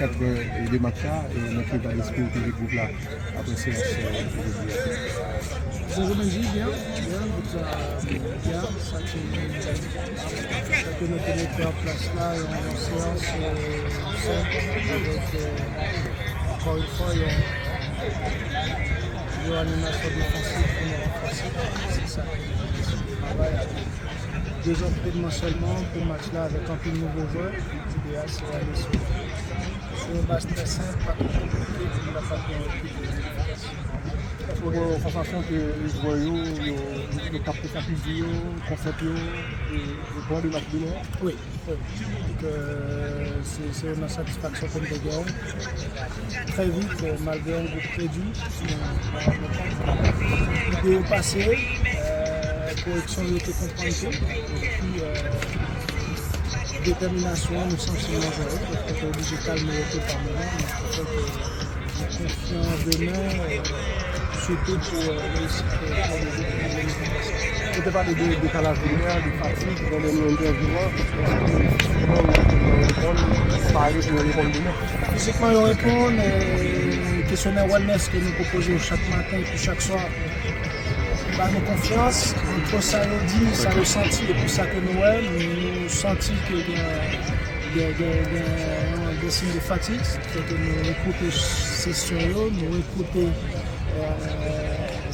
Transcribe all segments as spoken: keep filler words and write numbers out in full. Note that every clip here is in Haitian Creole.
Apre de match la, e nan ki eta despri ou te jwe gwoup la apre seyans jodi a? Bonjour Benji, byen, byen, gwoup sa byen, sa ki, sa ke nou te mete an plas la, yon, yon seyans, e, senp, avèk, e, ankò yon fwa, yon, yon animasyon defansif pou nou ranfòse. Se sa ke nou travay avèk. De zantrenman sèlman pou match la avèk anpil nouvo jwè. Ide a se ale sou, sou yon baz trè senp, pa twò konplike, pou n kapab gen yon ekip. Èske w gen yon sansasyon ke jwè yo, yo, yo kapte stratejik yo, konsèp yo, e, e plan de match demen an? Wi, wi. Donk, e, se, se yon satisfaksyon ke m te genyen. Trè vit, e, malgre yon gwoup trè di, ide yo pase, e, koreksyon yo te konprann tou. Epi, e, detèminasyon an, nou santi l nan jwè yo. Donk, nou te oblije kalme yo tou pa moman. Donk, sa fè ke nou konfyan demen, e, sitou pou, e, reyisit, e, pou nou. Ou te pale de dekalaj orè, de fatig, nan dènye entèvyou an, èske fizikman ou reponn, pare pou yo reponn demen? Fizikman, yo reponn, e, kesyonè wellness ke nou pwopoze yo chak maten epi chak swa, ba nou konfyans. Ant sa yo di, sa yo santi, epi sa ke nou wè, nou santi ke gen, gen, gen, gen, gen siy de fatig. Fè ke nou rekoute sesyon yo, nou rekoute, e,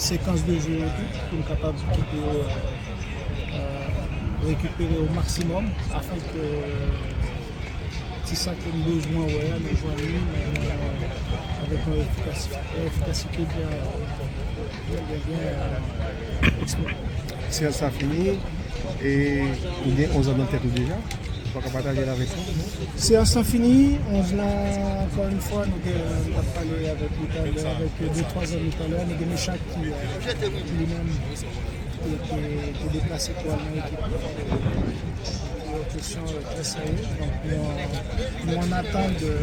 sekans de jwe yo tou, pou nou kapab kite yo, e, rekipere o maksimòm, afin ke ti sa ke n bezwen wè a, nou jwenn li, men, e, avèk yon efikasi-, yon efikasite byen, byen, byen, byen, e, eksprime. Seyans sa fini, e ou gen onz lan nan tèt ou deja? Ou pa ka pataje l avèk nou? Seyans lan fini, onz lan, ankò yon fwa, nou gen, nou t ap pale avèk li talè, avèk de twa zanmi talè, nou gen Mechak ki, e, ki li menm, ki, ki, ki deplase pou al nan ekip li. Se yon kesyon, e, trè serye. Donk, nou, nou an atant de,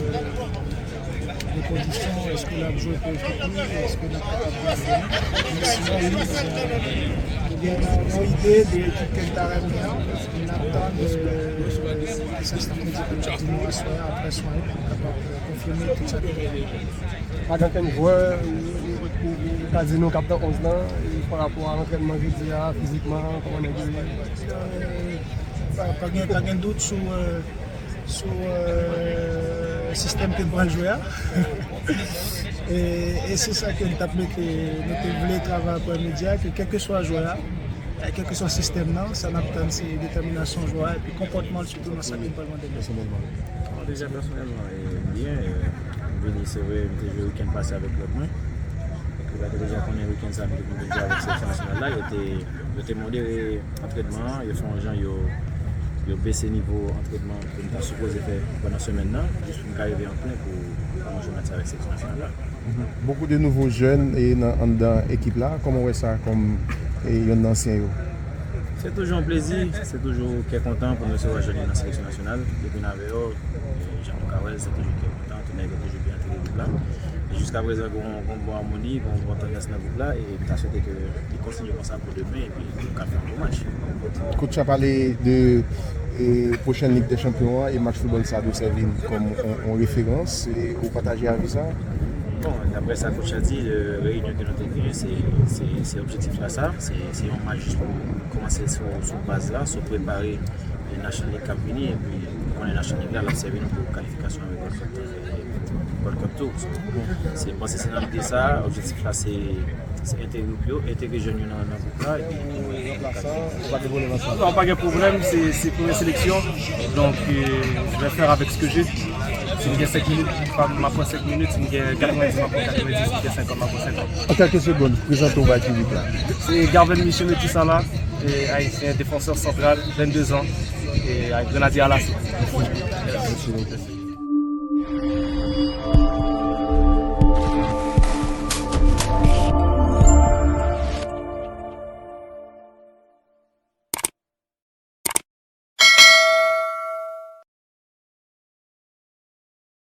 de kondisyon, èske l ap jwe pou ekip li, èske n ap kapab jwe demen. Men sinon, wi, nou gen, nou gen yon ide de ekip ke n ta renmen an. N ap tann, e, sa k ap mete pou nou aswè a, apre swen yo, pou n kapab, e, konfime tout sa ki gen. Pa gen okenn jwè, ou, ou, ou, ou ka di nou k ap nan onz lan, e, pa rapò a antrènman jodi a, fizikman, kòman nèg yo ye? E, pa, pa gen, pa gen dout sou, e, sou, e, sistèm ke n pral jwe a. E, e se sa ke n t ap mete, nou te vle travay aprè midi a, ke kèlkeswa jwè a, e, kèlkeswa sistèm nan, sa n ap tann se detèminasyon jwè a, epi konpòtman l sitou nan sa ke n pral mande l. Pèsonèlman. Bon, deja pèsonèlman, e, byen, e, m vini, se vre, m te jwe wikenn pase avèk klèb mwen. Klèb la te deja konnen wikenn sa, m te konn jwe avèk seleksyon nasyonal la, yo te, yo te modere antrènman an, yo fè yon jan, yo, yo bese nivo antrènman ke m ta sipoze fè pandan semèn nan, jis pou m ka rive an plen pou, pou mwen jwe match avèk seleksyon nasyonal la. Mhm. Beaucoup de nouveaux jeunes e nan, anndan ekip la, kòman w wè sa kòm, e, yonn nan ansyen yo? Se toujou yon plezi, se toujou kè kontan pou n resevwa jèn yo nan seleksyon nasyonal. Depi n avè yo, e, jan nou ka wè l, se toujou kè kontan, tout nèg yo toujou byen entegre gwoup la. E jiska prezan, gen yon, gen yon bon amoni, gen yon bon tandans nan gwoup la, e m ta swete ke li kontinye konsa pou demen, epi nou ka fè yon bon match. Coach la pale de, e, pwochèn Lig dè Chanpyon an e match foutbòl sa dwe sèvi n kòm yon, yon referans. E ou pataje avi sa? Bon, daprè sa coach la di, e, reyinyon ke nou te genyen, se, se, se objektif la sa, se, se yon match jis pou kòmanse sou, sou baz la, sou prepare, e, National League k ap vini, epi nou konnen National League la, l ap sèvi nou pou kalifikasyon avèk World Cup. World Cup tou. So, se, m panse se nan lide sa, objektif la se, se entegre gwoup yo, entegre jèn yo nan, nan gwoup la, epi pou ranplasan, ou pa gen pwoblèm ranplasan? Non, pa gen pwoblèm, se, se premye seleksyon. Donk, e, je vais faire avec ce que j'ai. Si m gen senk minit, m ap pran senk minit, si m gen katrevendis, m ap pran katrevendis, si m gen senkant, m ap pran senkant. An kèlke segonn, prezante w bay piblik la. Se Garven Michel Metisala, e, ayisyen, defansè santral, vennde zan, e, Grenadye Alaso. Mèsi.